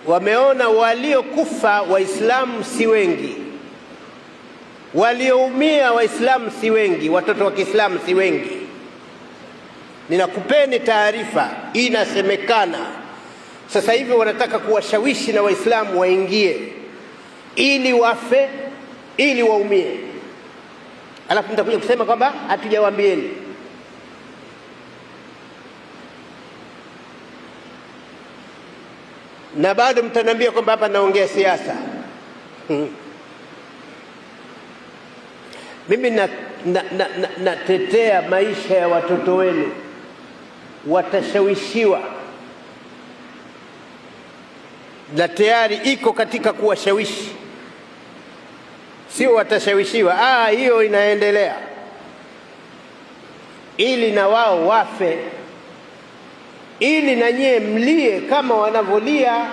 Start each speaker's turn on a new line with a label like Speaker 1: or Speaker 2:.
Speaker 1: Wameona waliokufa Waislamu si wengi, walioumia Waislamu si wengi, watoto wa Kiislamu si wengi. Ninakupeni taarifa, inasemekana sasa hivi wanataka kuwashawishi na Waislamu waingie ili wafe, ili waumie, alafu nitakuja kusema kwamba hatujawaambieni. Na bado mtaniambia kwamba hapa naongea siasa. Mimi natetea maisha ya watoto wenu, watashawishiwa na tayari iko katika kuwashawishi, sio watashawishiwa. Hiyo inaendelea ili na wao wafe, ili na nyie mlie kama wanavyolia.